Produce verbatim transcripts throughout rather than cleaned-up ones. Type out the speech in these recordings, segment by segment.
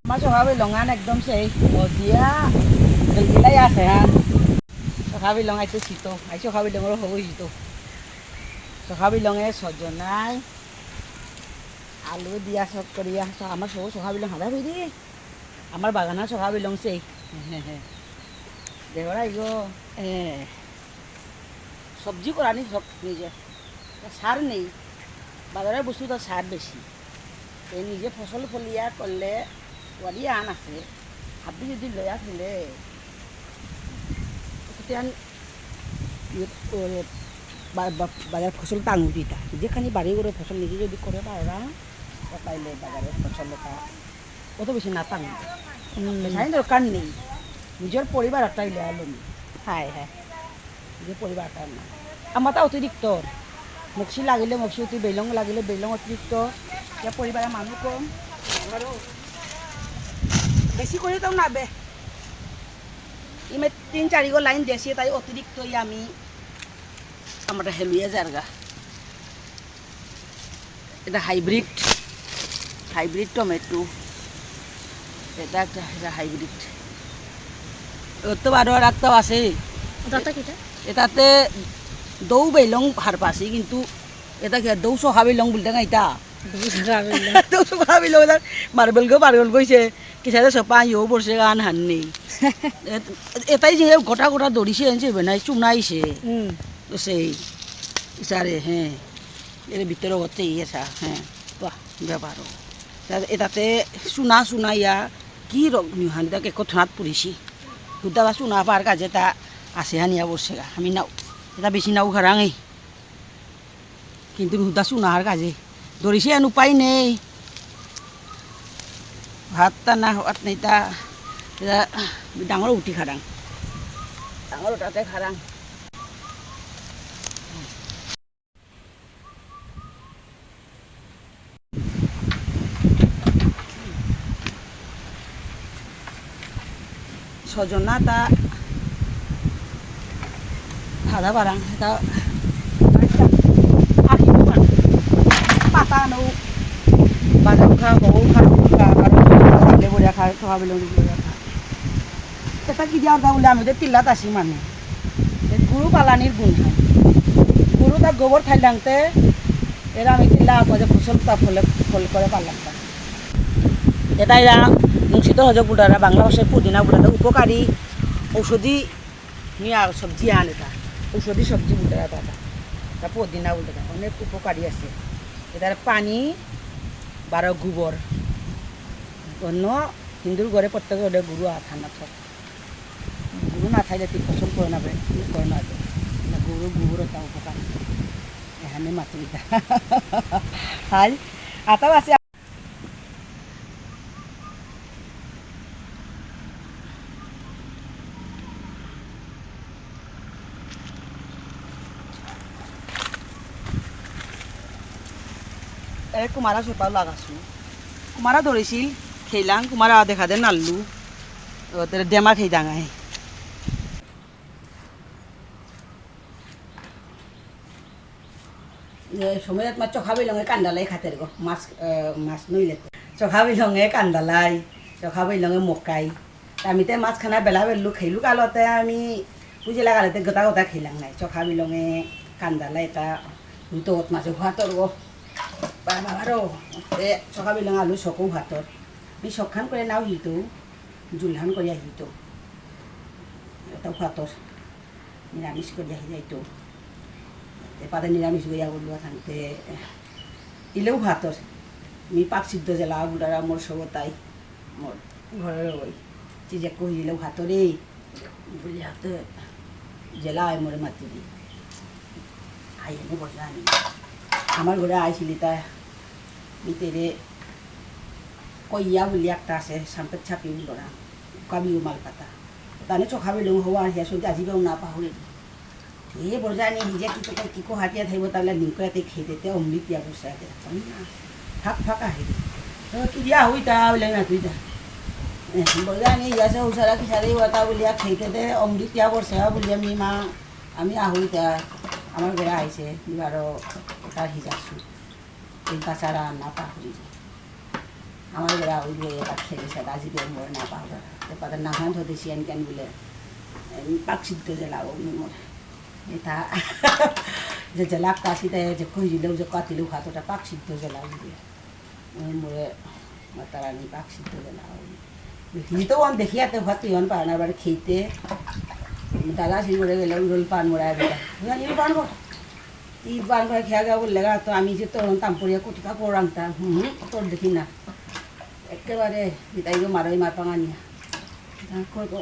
আমার সহাবি লঙান একদম সেই মজিয়া গিলগিলাই আছে, হ্যাঁ। সহাবি লঙাইতে শীত, আই সহাবি লঙর হবো শীত। সহাবি লঙে সজনাই, আলু দিয়া সব করিয়া, স-, আমার সব সহাবি লং হাদা ফিরি। আমার বাগানা সহাবি লং সেই। দেহরা ইগো। এ। সবজি করানি সব নিজে। তা সার নেই, বাজারের বস্তু তো সার বেশি। তো নিজে ফসল ফলিয়া করলে ওয়ারি আন আছে, হাবি যদি লয়া ফেলে, তেতিয়ান ইয়ে, ওরে, বা-, বা-, বাজার ফসল টাঙু দিতা। যেখানে বাড়ি ঘরে ফসল নিজে যদি করে পারা, তা পাইলে বাজারের ফসল ওটা অত বেশি না টাঙু। হুম। বেচাই দরকার নেই, নিজের পরিবার একটা ইলে আলো নেই। হায় হায়। যে পরিবারটা না। আমার তা অতিরিক্ত। মকসি লাগিলে মকসি অতি বেলং লাগিলে বেলং অতিরিক্ত। যে পরিবারে মানুষ কম। আমারও বেশি করে তাও না বে। ইমে তিন চারিগো লাইন দেশে তাই অতিরিক্ত ই আমি আমারটা হেলুয়ে যারগা। এটা হাইব্রিড, হাইব্রিড টমেটো। এটা একটা, এটা হাইব্রিড। ওর তো বারো আর একটাও আছে। ওটাতে কিটা? এটাতে দৌ বেলং হারপাসি, কিন্তু এটা কি দৌ সহা বেলং বলতে না এটা? দৌ সহা বেলং। দৌ সহা বেলং, এটা মার্বেল গো, মার্বেল কইছে। কিসারে সপা ইয়েও বসে গান হান নেই। এ-, এটাই যে গোটা গোটা দড়িছে, এনছে বেনাই চুনাইছে। হুম। তো সেই, ইসারে, হ্যাঁ। এর ভিতরে হতে ইয়ে সা, হ্যাঁ, বাহ, ব্যাপারও। তা এটাতে সোনা সোনা ইয়া কি রং নিহান, এটা কে কোথাত পুরিছি। হুদা বা সোনা পার কাজে তা আসে হানিয়া বসে গা। আমি নাও, এটা বেশি নাও খারাঙে। কিন্তু হুদা সোনার কাজে। ধরিছে এন উপায় নেই। ভাত তা না হওয়াত নেই তা, এটা ডাঙর উঠি খারাং। ডাঙর উঠাতে খারাং। সজনা তা সাদা বারাং, এটা আখি দোকান। পাতা আনো, বাজার খা, বউ খা, খা, আর লেবুরিয়া খা, খাওয়া বেলুন লেবুরিয়া খা। এটা কি দিয়া অর্ধা বলে আমি তো তিল্লাত আসি মানে। এ গরু পালানির গুণ হয়। গরু তার গোবর থাইলাংতে, এরা আমি তিল্লা আত্মা যে ফসল তা ফলে, ফল করে পারলাম তা। এটা এরা মুংশিত হজক বুলারা, বাংলা ভাষায় পুদিনা বুলারা, উপকারী ঔষধি নিয়া সবজি আন এটা। ঔষধি সবজি বুলারা তা। তা পুদিনা বুলারা, অনেক উপকারী আছে। এটার পানি, বারো গোবর। অন্য হিন্দুর ঘরে প্রত্যেক ঘরে গরু আর থানা থাক। গরু না থাকলে তুই ফসল করে না বে, ই করে না বে। না, গরু, গোবর একটা উপকার। এখানে মাতৃকা। হাই, আতাও আছে। এ কুমারা সোপা লাগাসু। কুমারা ধরেছিল, খেলাম, কুমারা দেখা দে নাল্লু। ও, তেরে ডেমা খেয়ে দাঙায়। এ সময় তোমার চোখা বেলঙে কান্দালাই খাতের গো, মাছ, এ, মাছ নইলে তো। চোখা বেলঙে কান্দালাই, চোখা বেলঙে মকাই। আমি তে মাছ খানা বেলা বেলু খাইলু কালতে আমি বুঝিলা কালতে গোটা গোটা খাইলাম নাই। চোখা বেলঙে কান্দালাই এটা দুটো মাঝে ভাতর গো। বাবা বারো, এ চোখা বেলঙে আলু সকু ভাতর। আমি সবখান করে নাও হিতু, জুলহান করে হিতু। এটা ভাতর। নিরামিষ করিয়া যাইতো। এপারে নিরামিষ গইয়া বললো থাকতে, ইলেও ভাতর। মি পাক সিদ্ধ জেলা বুলারা মোর সবতাই, মোর ঘরের ওই। চিজে কহিলেও ভাতরে, বলি হাতে জেলা হয় মোরে মাতি দি। আই এনে বসে আনি। আমার ঘরে আইসিলি তা, ভিতরে কইয়া বলি একটা আছে, সাম্পেত ছাপি বুলারা। কাবিও মাল পাতা। তানে চোখা বেলুন হওয়া আহিয়া সত্যি আজিবাও না পাহরি। এ বজানি হিজে কি তো কি কো হাতিয়া থাইব তাহলে নিকয়াতে খেতে তে অমৃত ইয়া বসাতে। না। ফাক ফাক আহি। তো কি দিয়া হইতা বলে না তুই দা। এ, বজানি ইয়াসে উসারা কি সারে ওয়াতা বলিয়া খেতে তে অমৃত ইয়া বসা বলিয়া মি মা আমি আহুইতা আমার ঘরে আইছে। বারো তার হিজাসু। এই কাছাড়া না পাহরি। আমার ঘরে ওই দিয়ে ভাত খেয়ে গেছে, আজি দিয়ে মরে না পাওয়া। তো পাতার নাম হান হতে শিয়ান কেন বলে, এম, পাক সিদ্ধ জ্বালাবো মনে মনে। এটা যে জ্বালাক কাশিতে যে কই দিলেও যে কাতিলেও হাত ওটা পাক সিদ্ধ জ্বালাবো দিয়ে। ওই মরে মাতারানি পাক সিদ্ধ জ্বালাবো। দেখি তো ওন দেখিয়া তো ভাত ইয়ন পারানা বাড়ি খেতে। দাদা সেই করে গেলে ওই রোল পান মরা দিতা। ওই রোল পান কর। ই বারবার খেয়া গেল লেগা তো আমি যে তোর তামপুরিয়া কুটিকা পড়াংতা, হুম, তোর দেখি না। একেবারে বিদায় গো মারই মার পাঙানিয়া। কত,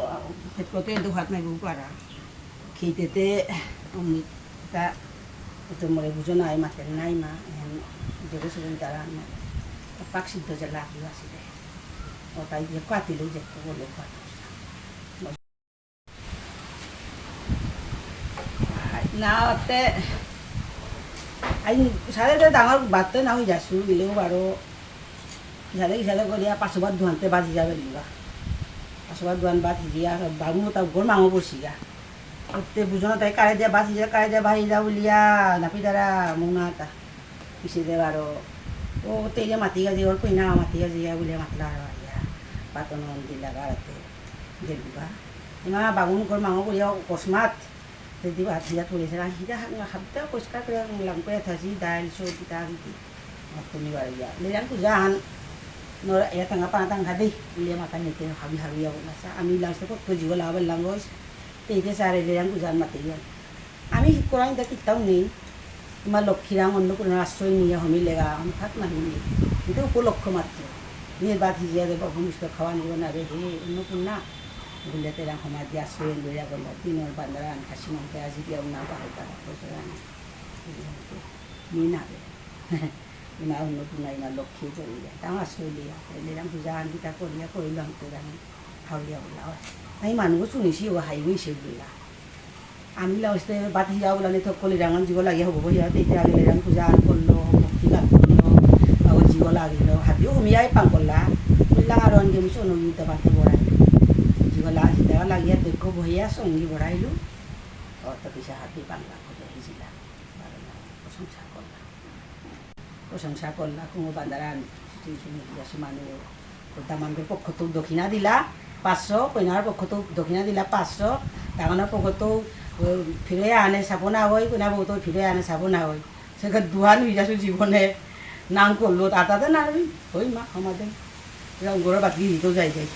কত এত ভাত নাই গো পারা। খেতে তে, আমি তা, তো মরে বুঝো নাই, মাতে নাই মা, এখন দেখো সেদিন তারা না। পাক সিদ্ধ যে লাগলো আসলে। ওটাই দিয়ে কাটিলো যে বলে কাটো। না, তে, আই, সাদে তে ডাঙর বাত না হই যাসু, গিলেও বারো, সাদে, সাদে করিয়া পাঁচশো বার দুহানতে বাজি যাবে লিবা। পাঁচশো বার দুহান বাজি দিয়া, বাবু তা গোল মাঙো বসিয়া। ওতে বুঝো না, তাই কারে দিয়া বাজি যা, কারে দিয়া বাজি যা বলিয়া, নাপি তারা, মুঙ না তা। পিছে দে বারো, ও তেরিয়া মাতি গাজি, ওর কইনা মাতি গাজি, বুলিয়া মাতলা আর ইয়া। বাতন দিলা গাড়াতে। গেলুগা। ইমা বাবু মুখর মাঙো করিয়া অকস্মাৎ। যদি ভাত হিয়া তুলেছে না, হিয়া হাত, হাতটা পরিষ্কার করে লাম করে থাসি, ডাইল, সবজি, তা দিদি। আর তুমি বাড়ি যা। লেজান পূজা আন। নর, এ টাঙা পানা টাঙা দে। বুলিয়া মাথা নিতে হাবি হাবি যাবো না। আমি লাস্টে কত জীব লাভ লাম রইস। তেইতে সারে লেজান পূজা আন মাতে গিয়া। আমি করাং দা কিতাও নেই। মা লক্ষ্মীরাং অন্নপূর্ণার আশ্রয় নিয়ে হমিলেগা, আমি থাক না হমিলে। এটা উপলক্ষ মাত্র। মেয়ের বাদ হিজিয়া দেব, ভূমিষ্ঠ খাওয়া নিব না রে, হে অন্নপূর্ণা। বুলে তেরা হমার দিয়ে আশ্রয় লইয়া গেল। তিনর বান্দারা আন খাসি মাংস আজি দিয়ে না পাহলতা, বছর আনি। নি না রে। ইমা অন্নপূর্ণা, ইমা লক্ষ্মী করিয়া। তাও আশ্রয় লইয়া। এলেরাম পূজা আন কিতা করিয়া করিল আনতে রানি। হাউলিয়া বলা। তাই মানুষ শুনেছি ও হাইওয়ে সে বললা। আমি লাউসতে বাতি যাও বলানে তো কলি রাঙন জীব লাগিয়া হবো বহিয়া, তেইতে আগে লেরাং পূজা আন করলো, ভক্তি গান করলো, আবার জীব লাগিল, হাবিও হুমিয়াই পাং করলা, বুললাং আর অনগে মুসো নবী তা বাতে বড়াই। জীব লা-, জিতা লাগিয়া দেখো বহিয়া সঙ্গী বড়াইলু, অত পিসা হাবি পাংলা, কত হিজিলা, বারো না, প্রশংসা করলা। প্রশংসা করলা, কুমো বান্দারান, শুনি শুনি হিয়া সে মানু, কর্তা মানুর পক্ষত্ত দক্ষিণা দিলা পাঁচশো, কইনার পক্ষত্ত দক্ষিণা দিলা পাঁচশো, ডাঙর পক্ষত্ত, ও, ফিরে আনে সাবনা হই, কইনা বউত্ত ফিরে আনে সাবনা হই। সেটা দুহান হই যাসু জীবনে, নাং করলো, তাতাতে না হই, হই মা, আমাদের, এরকম করে বাকি দিত যাই যাই।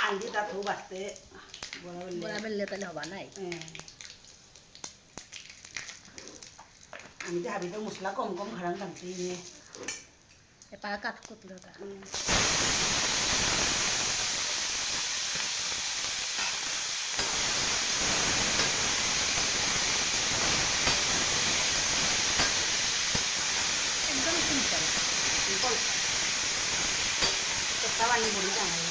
আন্দি তা থু বাস্তে, বড় বেললে। বড় বেললে তাহলে হবা নাই। হ্যাঁ। আমি তো হাবিতে মশলা কম কম খারাপ জানতেই নেই। এপারা কাট কুটলো তা। একদম simple। Simple। তো খাওয়া নিয়ে বলি জানাই।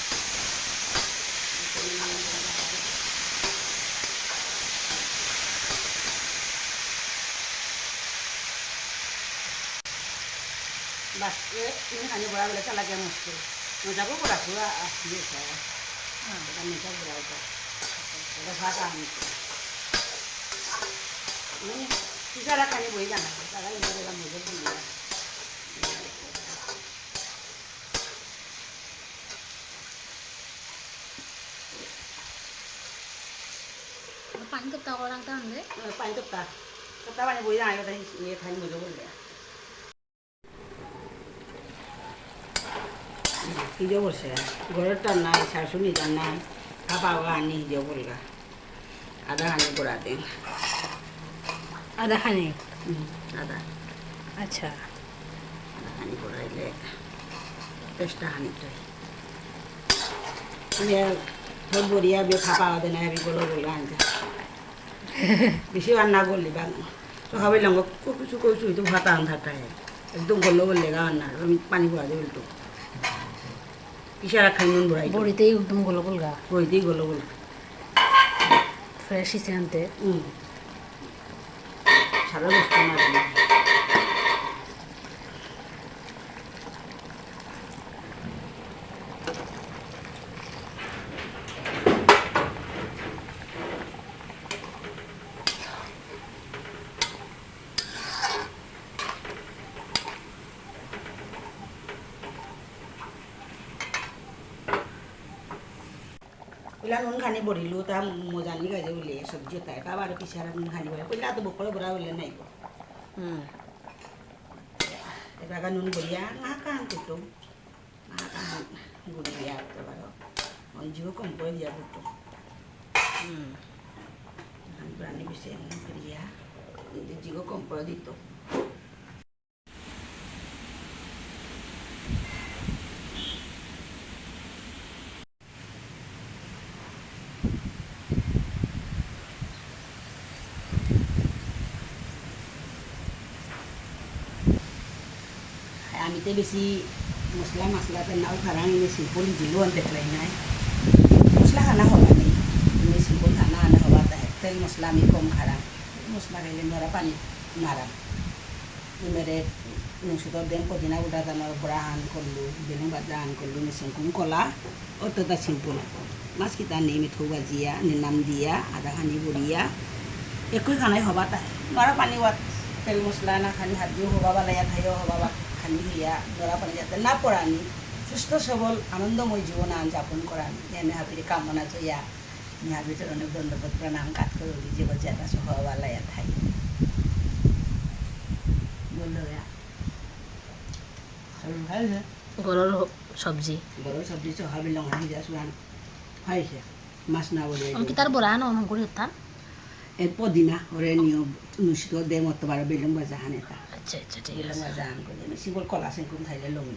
বাস, এ, এখানে বড়া বলে চালা গিয়া মুশকিল। মজাকও বড়া পুরা আসলে খায়। হ্যাঁ। এটা মজা বড়া এটা। এটা ভাত আনছে। মানে, পিছারা খানি বই জানা। তারা এবার এবার মজা বই জানা। পানি তো তা করাং তা আনবে? পানি তো তা। তো তা পানি বই জানা, এটা ইয়ে খাই মজা বললে। হিজো বলছে, ঘরের টান নাই, শাশুড়ি টান নাই, খাবা আনি হিজো বলগা। আদা খানি গুড়া দিন। আদা খানি? হুম, আদা। আচ্ছা। আদা খানি গুড়াইলে taste হানি তো। ইয়ে, তোর বড়িয়া বে খাবা আদে না, আমি গুলো গুলো আনতে। বেশি রান্না করলি বাং। তো হবে লঙ্গ, কচু কচু তো ভাত আন থাকতে হয়। একদম গলো গলে গা রান্না, আমি পানি গুড়া দিয়ে উল্টো। ইশারা খাই নুন বুড়াই। বড়িতেই একদম গলো গলগা। বড়িতেই গলো গল। Fresh ইসে আনতে। হুম। সারা বস্তু না দিলে। পইলা নুন খানি ভরিলু, তা মজা নি গাজে বুলে সবজি তাই। বাবা আর পিছারা নুন খানি ভরে। পইলা তো বকরে বরা বুলে নাই গো। হুম। এবাকা নুন ভরিয়া, না কান কুটু। না কান গুড়ি দিয়া করতে পারো। অন জিও কম করে দিয়া কুটু। হুম। ধান পুরানি পিছে এমনি করিয়া, জিও কম করে দিত। আমি তে বেশি মশলা মশলা তে নাও খারাং, এমনি simple জিলো আনতে খাই নাই। মশলা খানা হবা নেই, এমনি simple খানা আনা হবা তে তেল মশলা আমি কম খারাং। মশলা খাইলে নরা পানি নারাং। ইমেরে নুসুতো দেম পদিনা উল্টা দানোর বড়া হান করলু, বেলুন বাজা হান করলু, নিসিং কুম কলা, অত তা simple। মাছ কিতা নেই মিঠু বাজিয়া, নিনাম দিয়া, আদা খানি বুড়িয়া, একই খানাই হবা তাই। নরা পানি ওয়াত, তেল মশলা না খানি হাত দিও হবা বালাইয়া থাইও হবা বা খানি হইয়া, নরা পানি যাতে না পড়ানি, সুস্থ সবল, আনন্দময় জীবন আন যাপন করানি, এনে হাবিরে কামনা থইয়া, মি হাবিরে অনেক ধন্যবাদ, প্রণাম কাত করে দিছি, বলছি, এটা সহ বালাইয়া থাই। বললো, ইয়া। খালো, খাইছে। গরুর হ-, সবজি। গরুর সবজি তো হাবি লং হানি যা সুয়ান। খাইছে। মাছ না বলে আমি কি তার বড়া আনো, অমন করে হতাম? এ পদিনা, ওরে নিও, নুসিত দে মত বারো বেলুন বাজা হানে তা। আচ্ছা, আচ্ছা, ঠিক বেলুন আছে। বাজা আন করে, আমি সিবল কলা সেঙ্কুম খাইলে লমি।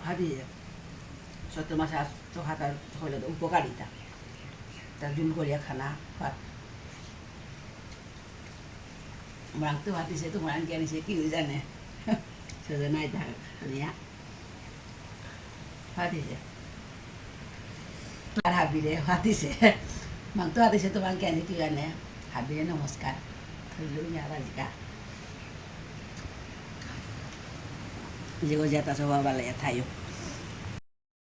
হাবি, সত্য মাছ আর তো হাতার হইলে তো উপকারিতা। তা জুল করিয়া খানা, ভাত। মাংতো হাতিছে, তোমার আনকে আনিছে, কি জানে? সজনাই থাক, আনিয়া। হাতিছে। আর হাবিরে হাতিছে। মাংতো হাতিছে, তোমার আনকে আনিছে, কি জানে? হাবিরে নমস্কার। হইল, ইয়া রাজিকা। যে গো যেতা সব বালা ইয়া থাইও।